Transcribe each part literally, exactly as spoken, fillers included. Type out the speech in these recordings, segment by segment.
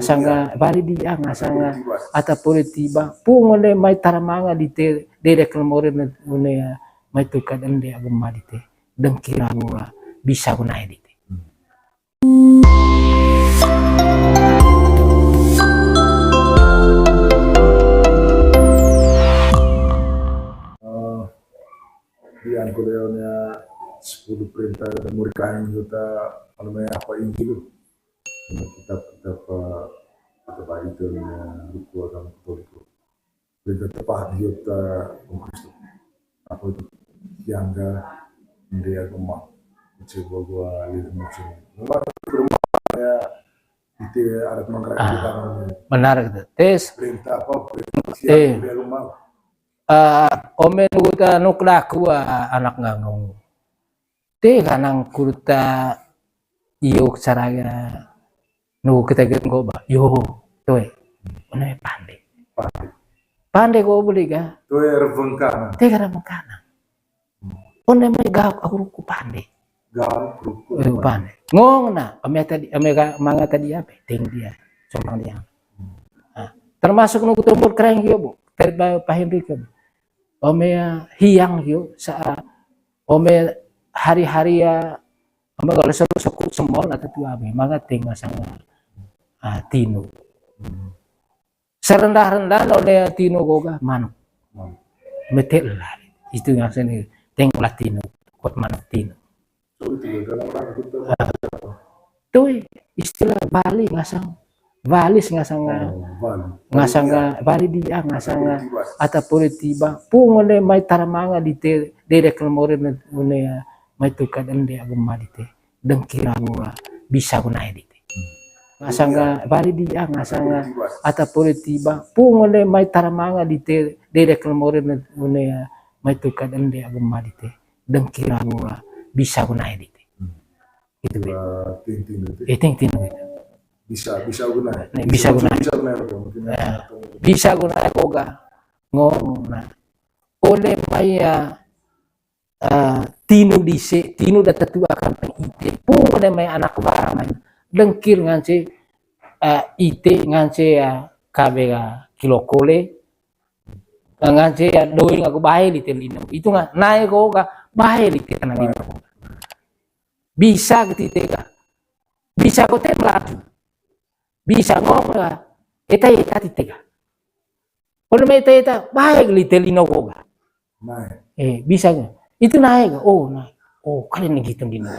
Sanga bali dia nga sanga ata poli tiba. Pung one mai tara manga dite, dede kelmoren one mai tukat ende agama dite. Dengki ragu bisa gunae dite. Eh, di angko leonya sepuluh perintah dan murid kain kita, apa namanya, apa Injil? Kitab-kitab, eh, atau Bible, eh, buku agama Katoliko. Beda tepat hidup, eh, Om Kristo. Apa itu? Yang ga, dia gemah. Coba gua lihat musim. Memang rumah ya, itu adat mangkrak. Ah, kita namanya. Benar gitu. Tes. Perintah apa? Perintah eh. Siap, dia gemah. Eh, omen uta nuk daku, ah, anak ngangung. Te kanang kurta iyo saraga nu kita get nggo ba. Yo, toe. One pande. Pande. Pande ko beli ga. Toe revengkana. Te kana mengkana. One mai gap aku ruku pande. Gap ruku. Eh, pande. Ngong na, ame tadi, ame ga manga tadi apa? Teng dia. Sombang dia. Nah, termasuk nunggu tombol kereng yo, Bu. Terba pahin rike. Ome, ah, hiang yo, sa, ome hari-hari ya, ome kalau selalu sekut semol atau tua be, maka tenga sanga, ah, tinu. Serendah-rendah lo le tinu goga manuk. Mete lah. Itu yang sini tengok lah tinu, kot manuk tinu. Tui istilah Bali ngasang, valis ngasang, ngasang, vali dia ngasang, ata poli tiba, pung one mai tara manga dite, dede kelmoren one mai tukat ende agama dite, dengki ragu bisa gunae dite. Ngasang vali dia ngasang, ata poli tiba, pung one mai tara manga dite, dede kelmoren one mai tukat ende agama dite, dengki ragu bisa gunae dite. Itu be. Ting ting itu. Eh, ting ting itu. Bisa, bisa gunae. Bisa gunae. Bisa gunae apa? Mungkin bisa gunae koga. Ngong na. One mai ya, eh, tinu dise, tinu da tetua kan ite. Pung one mai anak barang mai. Dengkir ngance, eh, ite ngance ya kabe ga kilo kole. Ngance ya doi ngaku bae lite lino. Itu nga nae koga bae lite kana lino. Bisa ke tite ga. Bisa ko te melaju. Bisa ngong ga. Eta eta tite ga. Kalau mai eta eta bae lite lino koga. Eh, bisa ga. Itu nae ga. Oh, nae. Oh, kalian gitu lino.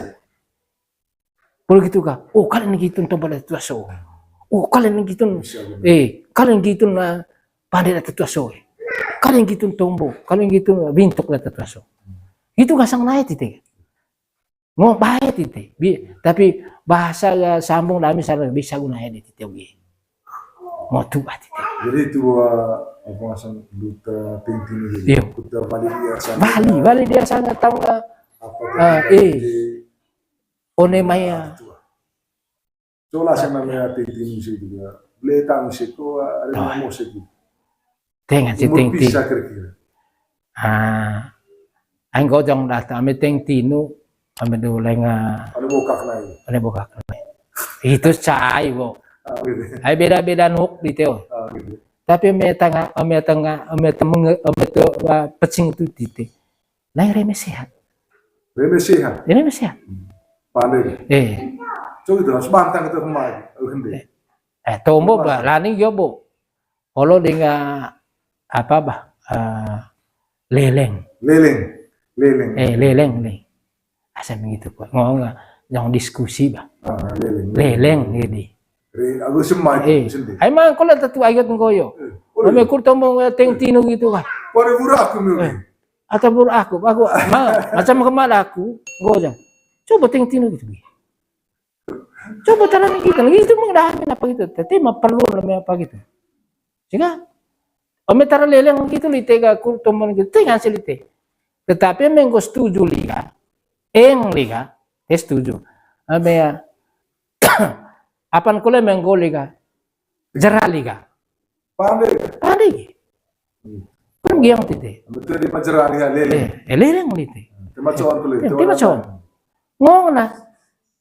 Poli gitu ka, oh, kalian gitu tombo da tetua so. Oh, kalian gitu, eh, kalian gitu na pande da tetua so. Kalian gitu tombo, kalian gitu bintuk da tetua so. Itu ngasang nae tite. Mau bae tite. Tapi bahasa ya sambung dami sana bisa gunae di tite, oke. Mau tuh tite. Jadi itu, eh, apa ngasang duta tintin itu. Iya. Duta Bali dia sana. Bali, Bali dia sana tahu nggak? Apa eh. One mai ya. Cola sana mea tengtinu situ ya. Beli tamu situ, ada mau situ. Tengan si tengtinu. Bisa kira-kira. Ah, aing gojong data ame tengtinu, ame do lenga. Ada bokak nai. Ada bokak nai. Itu cai bo. Ai beda-beda nuk di teo. Tapi ame tengah, ame tengah, ame temenge, ame to, pecing tu tite. Lai reme sehat. Reme sehat. Reme sehat. Pandai. Eh. Coba itu harus bantang itu kemari. Eh, tombo ba lani yo bo. Olo dinga apa ba? Eh, leleng. Leleng. Leleng. Eh, leleng nih. Asa begitu kok. Ngomong yang diskusi ba. Ah, leleng. Leleng gini. Aku semai. Eh, ai mang kola tatu ayat ngoyo. Ome kur tombo tengtinu gitu kan. Pada burak aku nih. Atau bur aku, aku, ma, macam kemana aku, gojang. Coba tengtinu gitu. Coba taran gitu, gitu mengenai apa gitu. Tapi mah perlu namanya apa gitu. Sehingga, ome taran leleng gitu, lite ga kur tomon gitu, tengan si lite. Tetapi mengko setuju liga, eng liga, dia setuju. Ame ya, apan kule mengko liga, jera liga. Pande. Pande. Kan giang tite. Betul di pajaran ya lele. Eh, eh, lele ngulite. Tema cuan tuh. Tema cuan. Ngong na.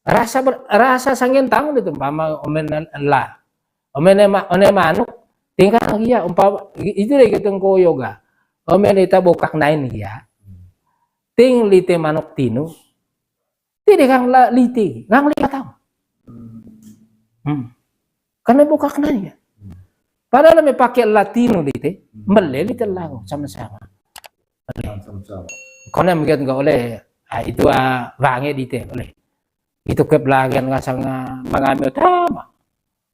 Rasa ber, rasa sangen tang itu, umpama omen la. Ome ne ma-, one manuk, tingkang gia, umpa, itu deh gitu ngko yoga. Ome ne ita bokak nain gia. Ting lite manuk tinu. Tidak kang la lite, kang lite tahu. Hmm. Karena bokak nain gia. Padahal me pakai la tinu lite, mele lite lagu sama-sama. Sama-sama. Kone mungkin nggak oleh, ah, itu, ah, wangi dite oleh. Itu kep lagian ngasang, ah, mangami utama.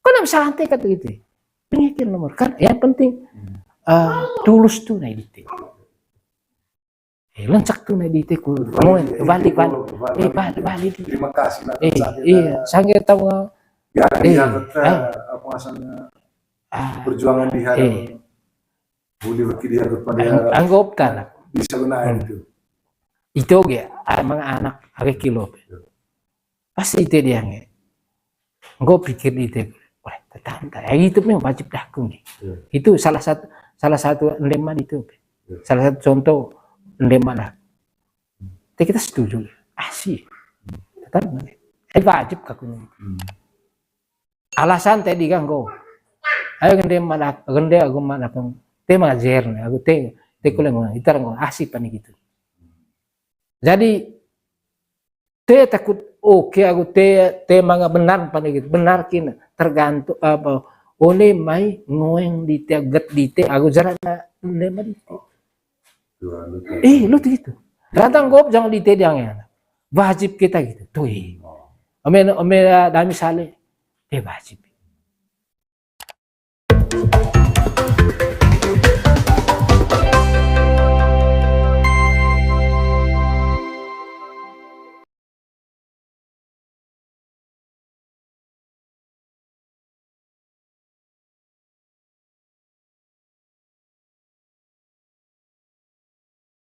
Kone santai kata gitu. Pengikir nomor kan, yang penting, ah, tulus tuh naik dite. Eh, lencak tuh naik dite ku. Mau balik, balik. Eh, balik, balik. Terima kasih lah. Eh, iya, sangge tahu nggak? Ya, eh, ya, ah, apa ngasangnya? Ah, perjuangan di hari. Eh. Boleh berpikir pada anggap tanah. Bisa benar itu. Itu ge, emang anak age kilo. Pasti ite diange. Nggo pikir di ite, wah, tetanta. Ya, itu memang wajib dakung. Itu salah satu, salah satu endeman itu. Salah satu contoh endeman lah. Te kita setuju. Asi. Tetanta. Eh, wajib kakung. Alasan te diganggu. Ayo gende mana, gende aku mana pun. Te majer ne, aku te, te kuleng, itar nggo, asi pani gitu. Jadi, te takut, oke, aku te, te manga benar pani gitu, benar kina, tergantung apa, one mai ngoeng di te, get di te, aku jarang na, ne mah di te. Eh, lu tuh gitu. Rantang gop jangan di te diang ya. Wajib kita gitu. Tuh, eh. Ome, ome, ah, dami sale. Eh, wajib.